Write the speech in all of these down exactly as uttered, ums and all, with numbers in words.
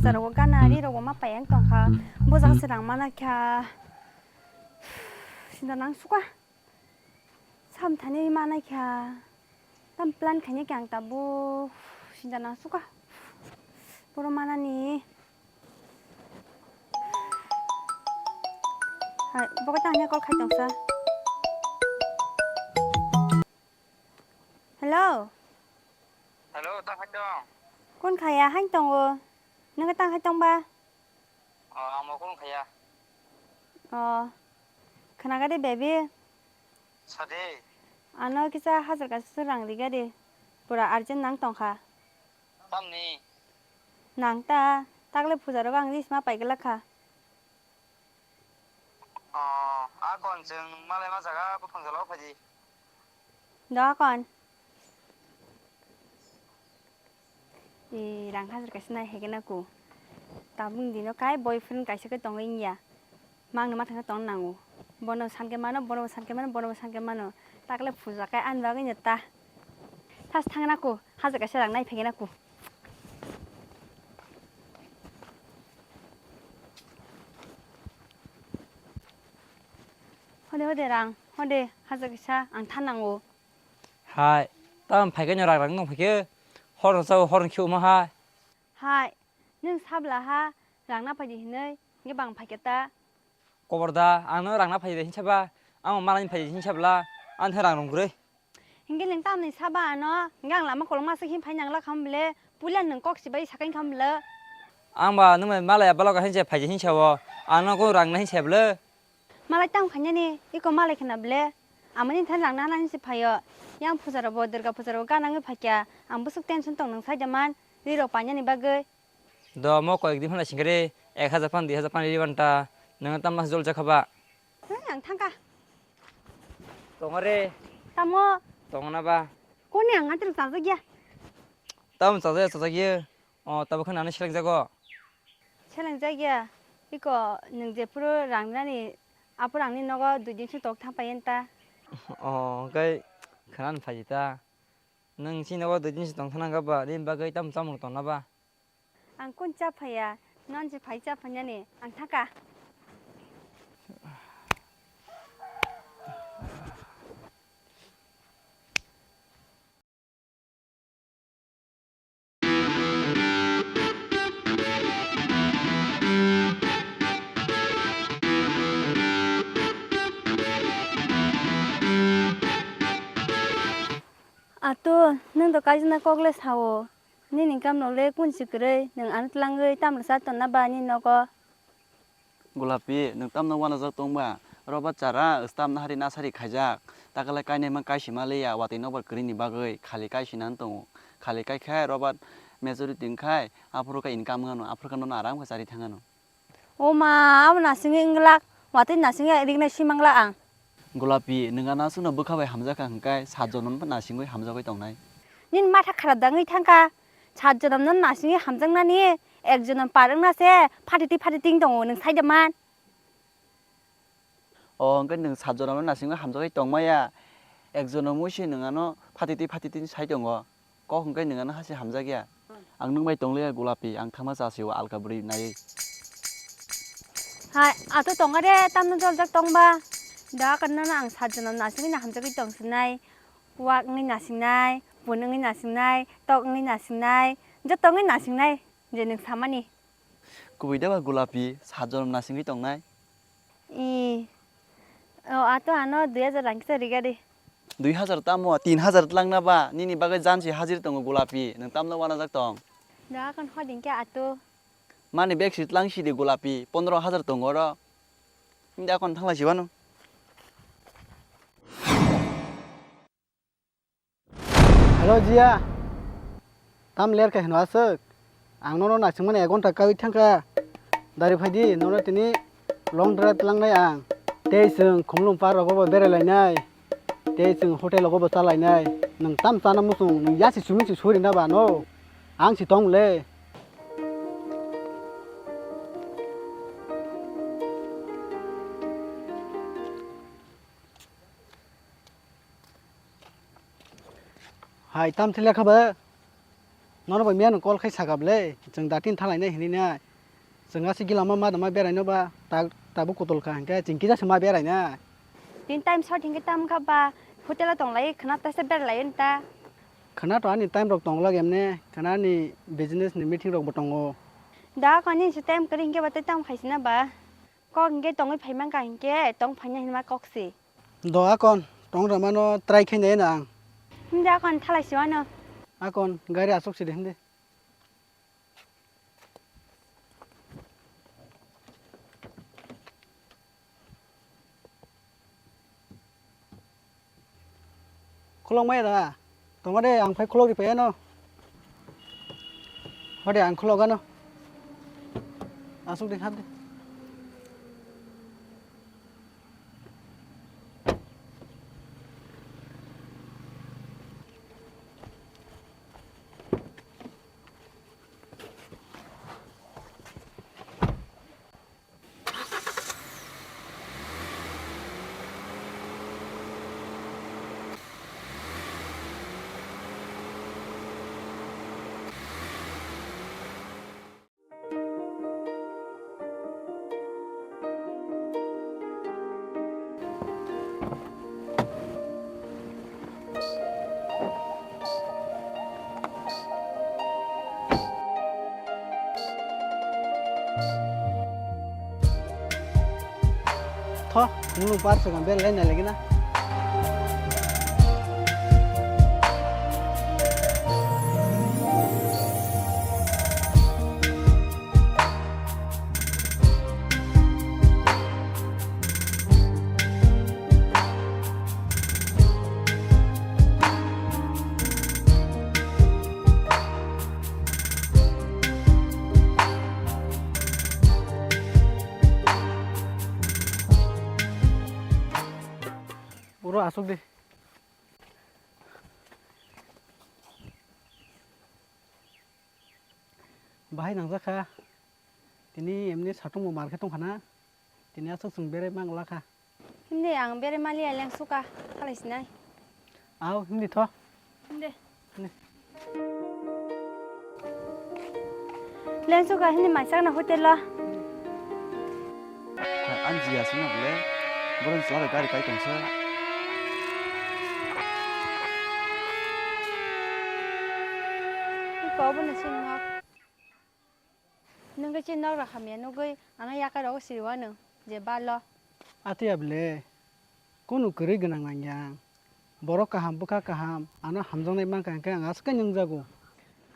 phucha rogo gana ri rogo ma pai ang tongkha. Bojak se rang mana kha. Sinda nang suka. Sam thani mana kha. Tam plan khaini khe ang tabuk sinda nang suka. Boro manani. Hai, bogo tang hwnwi call khai tongsa. Hello. Hello, ta khai tong? Kun khaya hain tongo? Nang tang khai tong ba? Oh, ang bo kun khaya. Oh. Khnaga de, baby. Sade. Ano kisa hajar kaisa rang riga de. Pura urgent nang tongkha. Tamni? Nang ta, takle puja rogo ang list ma pai glak kha. Oh, a kon chwng malai ma jaga buphang jala o phaidi. Do kon. E, rang hajar kaisa nai hege na ku. Tabuk dino kai boyfriend kaisa khe tongwi ya. Mangno ma thangsa tong nango. Bono sanke mano, bono sanke mano, bono sanke mano. Takle puja kai ani bagwi no ta. Thas thang na ku, hajar kaisa rang nai phege na ku. Hode hode rang, hode hajar kaisa ang tha nango. Hai, tam phai khe no rang rang nung phai khe. Hor sa hor khiu ma hai. Hai, nung sabla ha, rang na phai di hinoi, nge bang phai khe ta. Kobor da, ang no rang na phai di hinsa ba, ang malai phai di hinsa bla, ang the rang rung gre. Hingke nung tamni saba ano, hingke ang lama kolong masa hin phai nang la kham ble, puila nung kok sibai sakai kham ble. Ang ba nung malai abalo ka hinse phai hinse o, ano ko rang na hinse ble. Malai tam khanya ni, iko malai khna ble. Amani than rang na hinse phaio. Yang puja robo, Durga puja robo, ganang phai kya. Ang busuk tension tong nung sai jaman, ri rok panya ni bagwi. Do mo koyek din phano singkhe re, ek hajar phan, dui hajar phan ri banta, nung tam mas jol jakha ba. Hei, ang thangka. Tongo re. Tamo? Tongo na ba? Koni ang atir chajak ya? Tam chajak, chajak ya. O, tabo khana ani seleng jago. Seleng jak ya. Iko nung je puro rang nani, apor ang ni nogo dui din se tok thang pai ta. O, kai khana phai ta. Nung si nogo dui din se tong thana ga ba, din bagwi tam chamung tong na ba. Ang kun cha phaiya, non se phai cha phaiya ni, ang thaka. Ato, nung to kaijana kok le sao. Nini kamno le kun si kwrwi, nwng ano tlangwi tamo rwchar tonna ba nini nogo? Gulapi, nwng tamno uanajak tong ba? Roba chara, stamna hari nasari khaijak. Takale kainai mang kaisima liya, watwi nokbar kwrwini bagwi khali kaisina tongo. Khali kaikhe roba majority wngkhai, aphuru khe income wngano, aphuru khe nono aram khe chari thangano. O ma, abo nasingwi wngglak, watwi nasingwi riknai swi manglak ang. Gulapi, nwng ano aswkno bwkha bai hamjakha hwnkhe, sat jonom nasingwi hamjagwi tongnai. Nini matha kharap da wngwi thangkha, sat jonomno nasingwi hamjaknani, ek jonom par wngna se phatiti phatiti wng tongo, nwng sai da man. O, hwnkhe nwng sat jonomno nasingwi hamjagwi tongmaya, ek jonom wngwi se nwng ano phatiti phatiti sai tongo. Kok hwnkhe nwng ano hasi hamjakya. Ang nwng bai tongliya Gulapi, ang thangma chasio alka bwrwi naiwi. Hai, ato tonga de, tamno joljak tongba. Da kanna ang sat jonom nasingwi na hamjagwi tong sinai. Wak wngwi nasingnai, pun wngwi nasingnai, tok wngwi nasingnai, joto wngwi nasingnai, je nwng samani. Kubui da ba Gulapi, sat jonom nasingwi tongnai? I, o, ato ano dui hajar rang kisa riga di. Dui hajar tamo, tin hajar tlangna ba, nini bagwi jansi hajir tongo Gulapi, nwng tamno uanajak tong? Da kon hoding khe ato. Mani bag si tlang si di Gulapi, pondro hajar tongo oro. Hindi akon thanglai si bano. Hello Jia, tam ler khe hino aswk? Ang nono naisingmani ek ghonta kaui thangkha. Dari phaidi nono tini long drive tlangnai ang. Tei chwng Khumlung park rogo bo berai lainai. Tei chwng hotel rogo bo cha lainai. Nwng tam chana muchung, nwng yasi suming si suri na ba no? Ang si tong le. Hai, tam thila kha ba? Nono bai miyano call khai sakha bwle, chwng datin thalainai hinwi nai. Chwng aswk gilama ma dama beraino ba, ta-, tabuk kotol kha hinkhe chwng kisa se ma berainai. Tini time short hinkhe tam kha ba, hotel o tonglai khwna taisa beralai ta. Khwna to ani time rok tonglak emne, khwna ani business ni meeting rok bo tongo. Da kani se time kwrwi hinkhe ba tei tam khaisina ba. Kok hinkhe tongwi phaimankha hinkhe tong phaina hinma kok se. Do akon, tong ramano try khainai no ang. Himdi akon thalai siwano. Akon, gari aswk sidi himdi. Khulok maya da? Tongma de, ang phai khulok ri paya no. Hode ang khulok ano. Aswk de hap de. Tho, nunu par se gam bel lai na lagi na. Oro aswk di. Bahai nangjak kha. Tini emni satung bo mar khe tong kha na. Tini aswk chwng berai mang la kha. Himdi ang berai maliya lengsuka khalai sinai. Au himdi tho. Himdi. Himdi. Lengsuka himdi mai sakna hotel lo. Hai, ang jiya sina bole. Boron chwla bai gari kai tongsa. Iko bono sing nok. Nwng khe chini nok rok hamya nugwi ano yakarok siriwano je balo. Atiya bwle, kunu kwrwi gwnang nangya ang. Borok kaham bwkha kaham ano hamjaknai mankha hwnkhe ang aswk khe nwngjago.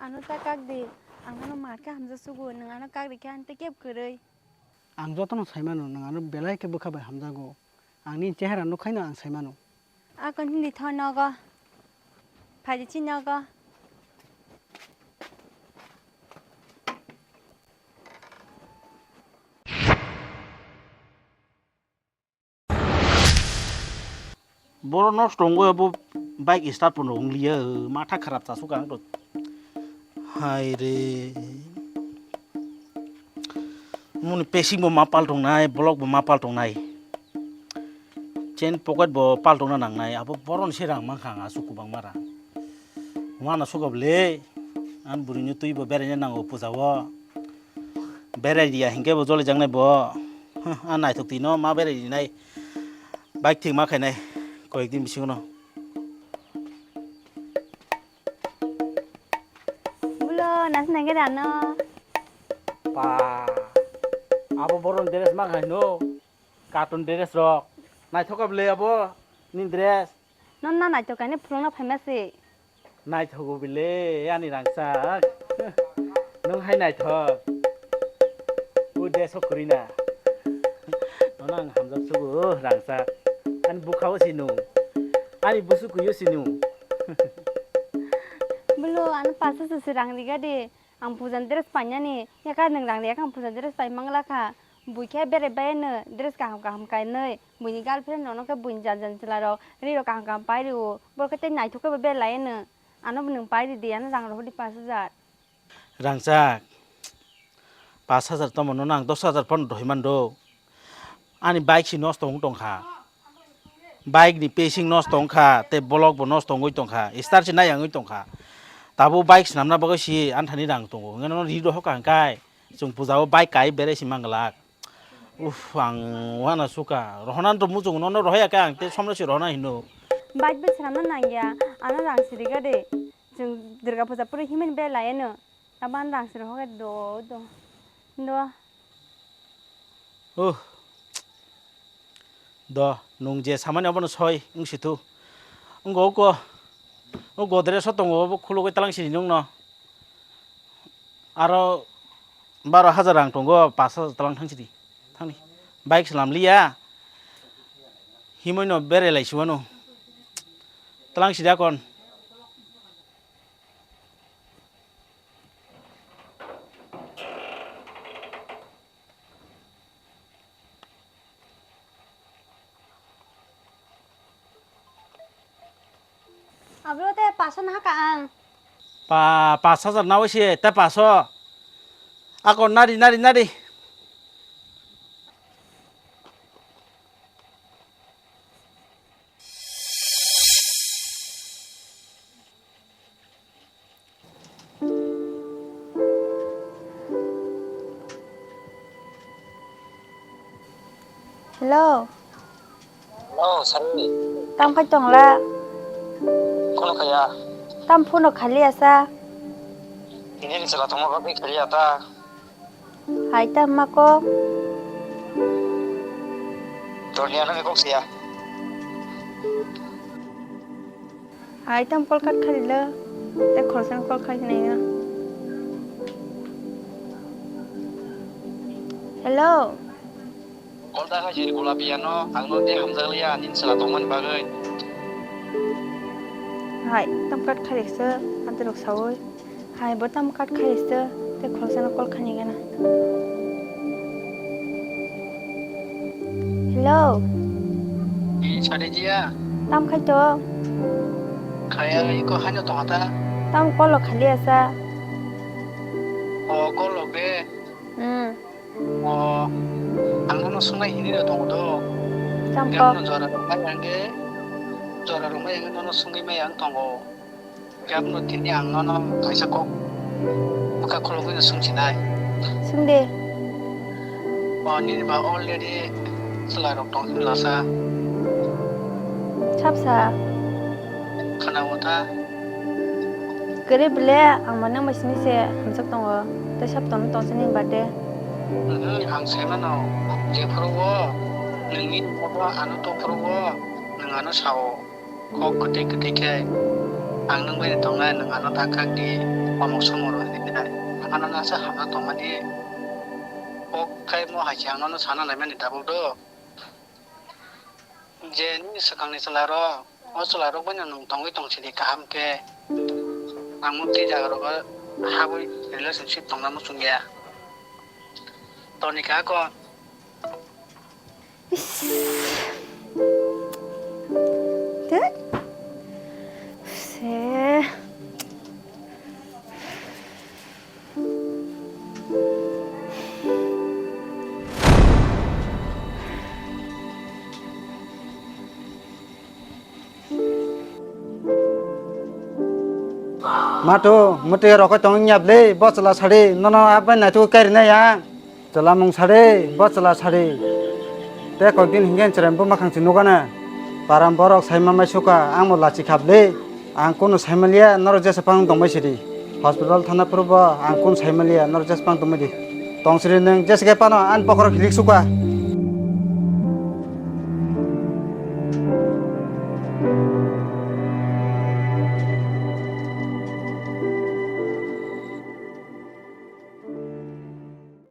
Ano ta kak di, ang ano mar khe hamjak sugo, nwng ano kak rikhe ang tei kebo kwrwi. Ang jotono saimano nwng ano belai khe bwkha bai hamjago. Ang nini chehara nukhaino ang saimano. Akon hindi tho nogo. Phaidi chi nogo. Boro nosto wngwi abo bike start pono wngliya, matha kharap chasuk ang to. Hai re. Muni pacing bo ma pal tongnai, block bo ma pal tongnai. Chain pocket bo pal tongna nangnai, abo boron se rang mankha ang asuk kubangma rang. Wana suka bwle, an bwrwini twi bo beraina nango puja o. Berai riya hinkhe bo jolijaknai bo. Huh, a naithok twi no ma berai rinai. Bike thik ma khainai koyek din bisingo no. Bulo, nasi nangkhe rano. Pa, abo boron dress ma khai no. Cartoon dress rok. Naithok ka bwle abo ni dress. Non na naithok kaini phulukna phaima se. Naithogo bile ani rangchak. Nwng hai naithok. U de sok kwrwi na. Nono ang hamjak sugo rangchak. Ani bukha o sinu. Ani busu kuyo sinu. Bulo ano pasa se se rang riga de. Ang pujan dress painani. Yakar nwng rang riya ang pujan dress pai mangla kha. Bui khe bere bai no dress kaham kaham kainwi. Buini girlfriend rokno khe buini jan jan chwla rok ri rok kaham kaham pai rio. Borok khe tei naithok khe bo belai no. Ano bo nwng pai ridi, ano rang rohordi pash hajar. Rangchak, pash hajar tongmano nang dos hajar phano dohoi mando. Ani bike se nosto wng tongkha. Bike ni pacing nosto wngkha, tei block bo nosto wngwi tongkha, start se nai wngwi tongkha. Tabuk bike swnamna bagwi si anthani rang tongo. Hwnkhe nono ri rohor ka hwnkhe chwng puja o bike kai berai si manglak. Uff, ang wana suka. Rohorna to muchung nono rohorya khe ang tei somno si rohorna hino. Bike bai swnamna nangya. Ano rang siri gade. Chwng Durga puja pore himani belai eno. Taban rang siri hoke do do. Do. Uh. Do, nwng je samani obono soi wng si thu. Wng go ko. O Godrej o tongo, obo khulugwi talang siri nwng no. Aro baro hajar rang tongo, pash hajar talang thang siri. Thangni. Bike swnam liya. Himoi no berai lai si wano. Talang siri akon. Abro te paso na ka ang. Pa, pash hajar nawi se, te paso. Ako nari, nari, nari. Hello. Hello, Sari. Tam khai tong la? Kono khaya? Tam phone khali asa. Ini ni sala tongma bagwi khali ata. Hai tam ma kok. Torni ano kok siya. Hai tam call cut khali lo. Te khoroksa call khali nai na. Hello. Call da khai sini gula piano, ang no de hamjak liya, anin sala tongmani bagwi. Hai tam cut khali se, ante rok sawi. Hai, bo tamo kat khai se, te khoroksa no call khani gana. Hello. Ee, sade jiya. Tam khai to? Khaya, iko haino tong ta. Tam call lo khali asa. O, call lo be. Hmm. O, ang no sungai hini ro tongo do. Tam ko? Jora rok mai ang ge, jora rok mai ang no sungai mai ang tongo. Kebno tini ang nono kaisa kok bwkha khologwino swngchinai. Swngde. O nini ba already chwlairok tong hwnlasa. Sapsa. Khwnao ta. Kwrwi bwle ang mano machine se hamjak tongo. Tei sap tongno tongsa nini birthday. Mhm, ang saimano jephuru o nini nogo ano tophuru o nwng ano sao. Kok kwtwi kwtwi khe ang nwng bai tongnai, nwng ano ta kak di, omok somoro hinwi nai. Ano nasa hamna tongmani kok khai mo hai se ang nono sana naimani tabuk do. Je nini swkangni chwlairok, o chwlairok bai no nwng tongwi tong sidi kaham khe. Ang mo tei jaga rogo habwi relationship tongna muchung ya. Toni kha kon. Is. Tut. Se. Mato, mwtwi rokoi tong wngya bwle, bo chwla sadi, nono abai naitu kairina yang. Chwla mung sadi, bo chwla sadi. Tei kok din hingke chwrai bo makhang si nukana. Param borok saima mai suka, ang bo lachi kha bwle. Ang kunu saimaliya, norok jesa pang tongbai sidi. Hospital thana phuru bo ang kunu saimaliya, norok jesa pang tongbai di. Tong sidi nwng jesa khe pano, ani bokhorok hilik suka.